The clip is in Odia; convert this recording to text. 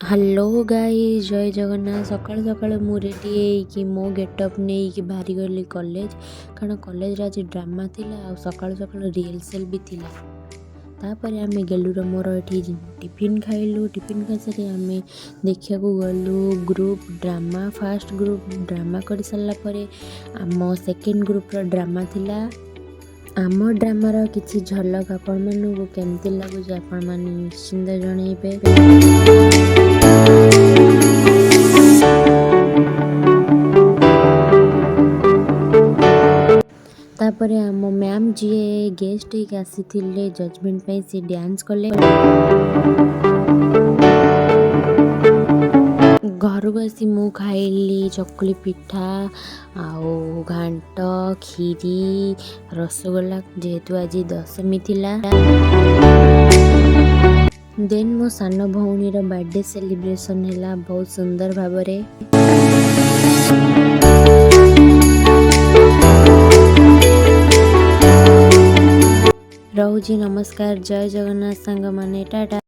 ହ୍ୟାଲୋ ଗାଇସ୍, ଜୟ ଜଗନ୍ନାଥ। ସକାଳୁ ସକାଳୁ ମୁଁ ରେଡ଼ି ହେଇକି, ମୋ ଗେଟଅପ୍ ନେଇକି ବାହାରିଗଲି କଲେଜ, କାରଣ କଲେଜରେ ଆଜି ଡ୍ରାମା ଥିଲା ଆଉ ସକାଳୁ ସକାଳୁ ରିହର୍ସାଲ୍ ବି ଥିଲା। ତାପରେ ଆମେ ଗେଲୁର ମୋର ଏଠି ଟିଫିନ୍ ଖାଇଲୁ। ଟିଫିନ୍ ଖାଇସାରି ଆମେ ଦେଖିବାକୁ ଗଲୁ group drama. First group drama କରିସାରିଲା ପରେ ଆମ ସେକେଣ୍ଡ ଗ୍ରୁପ୍ର ଡ୍ରାମା ଥିଲା। ଆମ ଡ୍ରାମାର କିଛି ଝଲକ ଆପଣମାନଙ୍କୁ କେମିତି ଲାଗୁଛି, ଆପଣମାନେ ନିଶ୍ଚିନ୍ତ ଜଣେଇବେ। ତାପରେ ଆମ ମ୍ୟାମ୍, ଯିଏ ଗେଷ୍ଟ ହେଇକି ଆସିଥିଲେ ଜଜମେଣ୍ଟ ପାଇଁ, ସେ ଡ୍ୟାନ୍ସ କଲେ। ଘରକୁ ଆସି ମୁଁ ଖାଇଲି ଚକୁଳି ପିଠା ଆଉ ଘାଣ୍ଟ, କ୍ଷୀରି, ରସଗୋଲା, ଯେହେତୁ ଆଜି ଦଶମୀ ଥିଲା। ଦେନ୍ ମୋ ସାନ ଭଉଣୀର ବାର୍ଥଡେ ସେଲିବ୍ରେସନ୍ ହେଲା ବହୁତ ସୁନ୍ଦର ଭାବରେ। ରହୁଛି, ନମସ୍କାର, ଜୟ ଜଗନ୍ନାଥ ସାଙ୍ଗମାନେ, ଟାଟା।